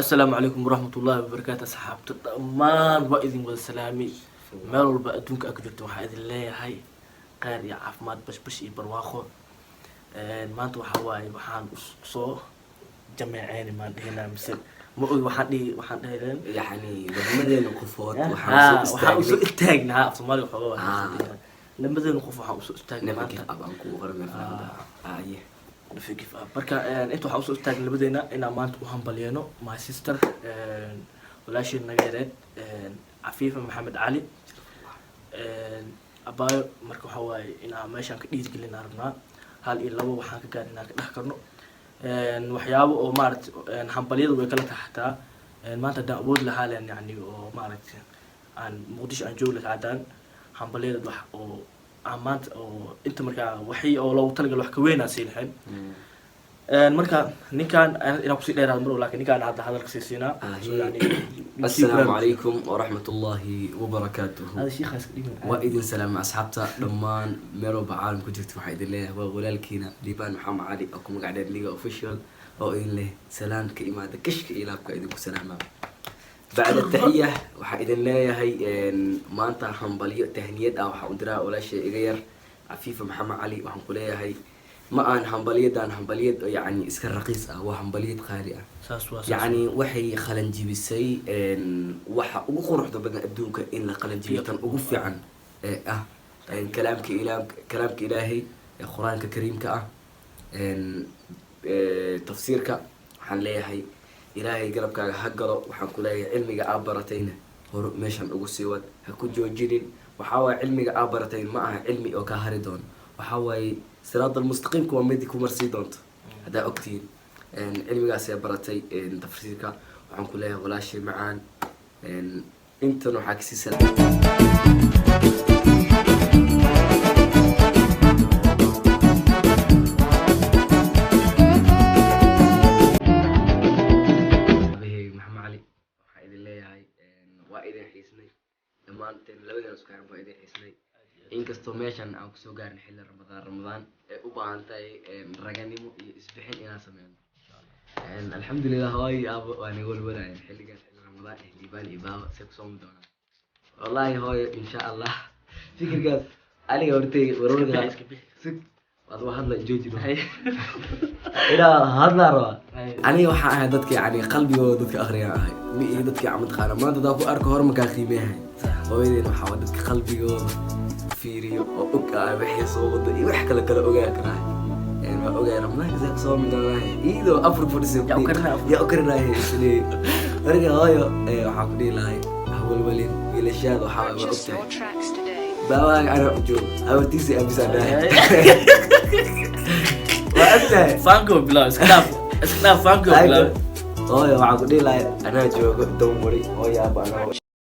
Assalaamu calaykum waraxmatullaahi wabarakaatu. Asxaabta dhammaan waa idin wada salaamay. Meel walba adduunka aa ku jirta, waxaa idin leeyahay kheyr iyo caafimaad, bashbash iyo barwaaqo. Maanta waxaa waaye waxaan soo jameeceyni maan dhihinaa mise ma ogi, waxaan dhihi, waxaan dheheen. Yani labadeena qofood waxaan waxaan soo usoo istaagnay istaagnaa, af Soomaaliga xoogaa waa labadeena qof waxaan usoo istaagnay never maanta give up aan kugu qoran meel aye. Never give up. Marka inta waxaan usoo istaagnay labadeena inaan maanta u hambalyeeno my sister, walaasheen naga yareed, Cafiifa Maxamed Cali abaayo. Marka waxaa waaye inaan meeshaan ka dhiirigelin aan rabnaa, hal iyo labo waxaan ka gaarin inaan ka dhex karno waxyaabo oo maaragtay hambalyada way kala tahay xataa. Maanta haddaan awood lahaa leen, yani oo maaragtay aan Muqdisho aan joogi lahaa, haddaan hambalyada wax oo aan maanta oo inta markaa waxii oo loogu talagal wax ka weyn aan sii lahayn. Marka ninkaan inaan kusii dheeraado mar, laakiin ninkaan hadda hadalka sii siinaa. So, yani, Assalaamu calaykum waraxmat ullaahi wabarakaatuhu. Hada shiikha iska dhigin. Waa idin salaama asxaabta dhammaan meel walba caalam ku jirta. Waxaa idin leeyahay waa walaalkiina Liibaan Maxamed Cali oo ku magac dheer Liga Official, oo idin leh salaan ka imaada kashka iyo laabka idinku salaamaa. Bacda taxiya, waxaa idin leeyahay maanta hambalyo tahniyad ah waxaan u diraa walaashay iga yar Cafiifa Maxamed Cali. Waxaan ku leeyahay ma aan hambalyadan hambalyad oo yacni iska raqiis ah, waa hambalyad qaali ah. Saas waa, saas. Yacni waxay qalanjibisay waxa ugu quruxda badan adduunka in la qalanjibiyo, tan ugu fiican ee ah kalaamka ila kalaamka Ilaahay ee Qur-aanka Kariimka ah, tafsiirka. Waxaan leeyahay Ilaahay garabkaaga ha galo. Waxaan ku leeyahay cilmiga aa baratayna hor meeshan ugu sii wad, ha ku joojinin. Waxaa waaye cilmiga aa baratay ma aha cilmi oo kaa hari doono. Waxaa waaye siraad almustaqiimka waa mid ku marsii doonto haddaa ogtihiin cilmigaas ayaa baratay, tafsiirka. Waxaan ku leeyahay walaashay macaan, intan waxaa kasii Aabaheyga Maxamed Cali. Waxaan idin leeyahay waa idin xiisnay dhammaanteen, labadeen isku xiran waa idin xiisnay. Inkastoo meeshan aan kusoo gaarin xilli Ramadaan, Ramadaan ay u baahan tahay raganimo iyo isbixin inaan sameyno. Alxamdulilah, hooyo iyo aabo waa naga walwalaayeen xilligan, xilli Ramadaan eh, Liibaan iyo baaba say kusoomi doonaan. Wallahi hooyo, insha Allah fikirkaas aniga hortay warwarka Iska bixi. Si waad waa hadla jooji ilaa hadlaa rabaa. Aniga waxaan ahay dadka yani qalbigooda dadka akhriyaan ahay, ma iyo dadka mataqaana maanta hadaa ku arko hore makaa qiimeyahay. Hooyadeen waxaa waa dadka qalbigooda fiiriyo oo og ah wixii soo wada iyo wax kale kala ogaa karaa. Waa ogaay Ramadaanka see kusoo doonaa iyadoo afar fadhisa. Yaa u karinaya afur. Yaa u karinaya isleey. Marka hooyo, waxaan ku dhihi lahay ha walwalin, wiilashaada waxaa waa Purchase ogtahay your tracks today. Baabaaga anaa u joogo, habartiisa aabisaa dhahay, waa ogtahay. Faanko bilaw, iska dhaaf, iska dhaaf, faanko bilaw. Hooyo, waxaan ku dhihi lahay anaa joogo, don't worry. Hooyo, aaba anaa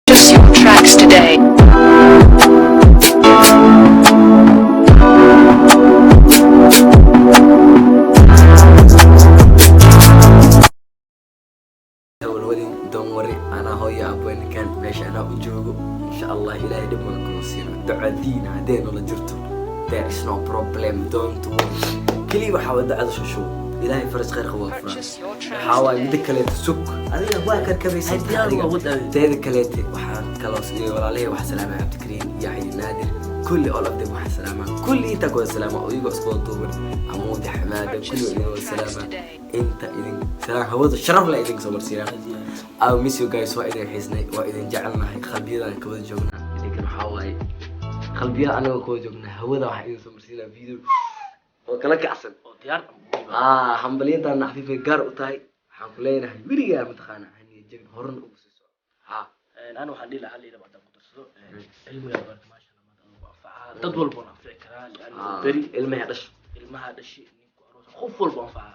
Purchase your tracks today. Walwalin, don't worry, anaa hooyo aaba ninkan meesha anaa u joogo. Insha Allah Ilaahay dhib mana kula siino. Ducadiina haddee noola jirto, there is no problem, don't worry. Keliya waxaa waa ducada shushu, Ilaahay faraj khayr qabo waa furaa. Purchase your tracks Waxaa waaye midda today. kaleeto, sug adiga waa karkabaysan. Ay, diyaar waa wad adiga. Teeda kaleete waxaan kaloo walaalahey waxaa salaamaya Cabdikariim, Yaxya, Naadir, kulli, all of them waxaa salaamaa, kulli intaa kuwada salaama oo iyagoo isku wada duuban, Amuudi, Xamaada, kulli waa idin wada salaama. Inta idin salaam hawada sharaf la idinka soo marsiinaa. I miss you guys, waa idin xiisnay, waa idin jecelnahay, qalbiyadan ka wada joognaa. Idinkan waxaa waaye qalbiyada anagoo ka wada joognaa hawada waxaa idin soo marsiinaa video oo kala kacsan oo diyaar. Ah, hambalyadan Xafiifay gaar u tahay. Waxaan ku leenahay weligaa mataqaana haniya jabin, horena ugu sii soco ha. Ana waxaan dhihi lahaa hal iyo laba haddaan ku darsado. Cilmiga barka, maasha Allah, maanta lagu anfacaa, dad walba waan anfici karaa lianna beri ilmaha dhash ilmaha dhashi, ninku aroos, qof walba anfaca.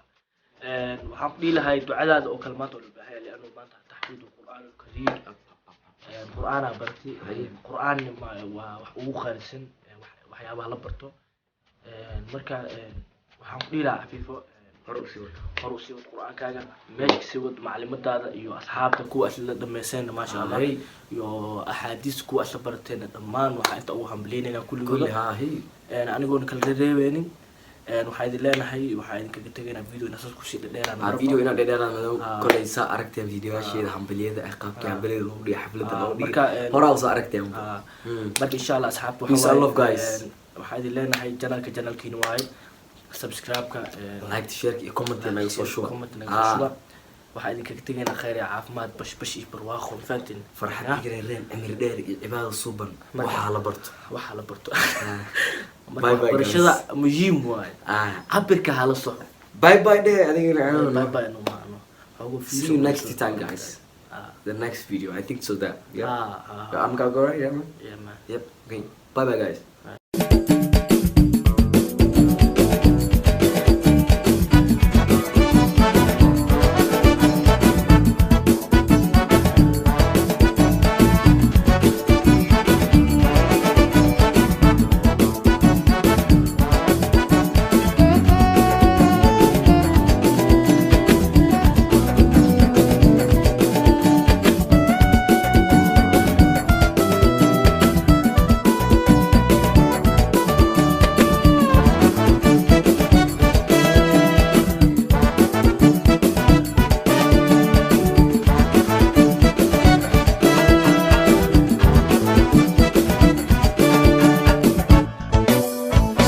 Waxaan ku dhihi lahay ducadaada oo kale maanta waa loo baahan yahay, liannu maanta taxfiid alqur'aan alkariim, qur'aanaa bartay. Qur'aanna waa wax ugu qaalisan waxyaabaha la barto. Marka waxaan ku dhihi lahaa Xafiifo, hore usii wad. Hor usii wad qur'aankaaga, meesha kasii wad. Maclimadaada iyo asxaabta kuwa isla dhameyseenna, maasha Allah, Hay. iyo axaadiis kuwa isla barateenna dhammaan waxaa inta ugu hambalyeynayna kulli kulligooda ha hey anigoona kala reebeynin. Waxaa idin leenahay, waxaa idinkaga tegaynaa video inaa saas kusii dhadheeraan. Ah, video inaan dheerdheeraan madow. Ah. Kolay saa aragteen videoyaasheeda hambaliyada ah, qaabkii hambaliyada loogu dhigay, xafladda Ah, loogu dhigay, marka, horaa usoo aragteen. Ah, marka insha Allah, asxaabta, Peace waxaa and waaye, love, guys. Waxaa idin leenahay channelka, channelkiina waaye, subscribe-ka, Like, share iyo comment naga soo shuba. Comment naga soo shuba. Waxaa idinkaga tegaynaa khayr iyo caafimaad, bash bash iyo barwaaqo, fahanteen? Farxad, Ah, igreen, cimri dheer iyo cibaado suuban. Waxaa la barto. Waxaa la barto. Marka Bye bye, waxbarashada guys. muhiim waaye. Cabirka hala soco. Bye bye dheh adigana. Bye bye, no maano. Xogo. See you next time, guys. The next video, I think so that, yeah. Ah. I'm gonna go, right? Yeah, man. Yeah, man. Yep, okay, bye bye, guys.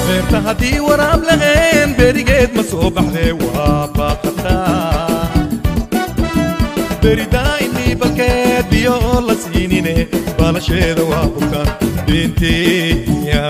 Beerta haddii waraab lahayn, berigeed ma soo baxdee, waa baaqataa. Beridaa'imii balkeed biyo la siinine, baalasheeda waa bukaan beentiya.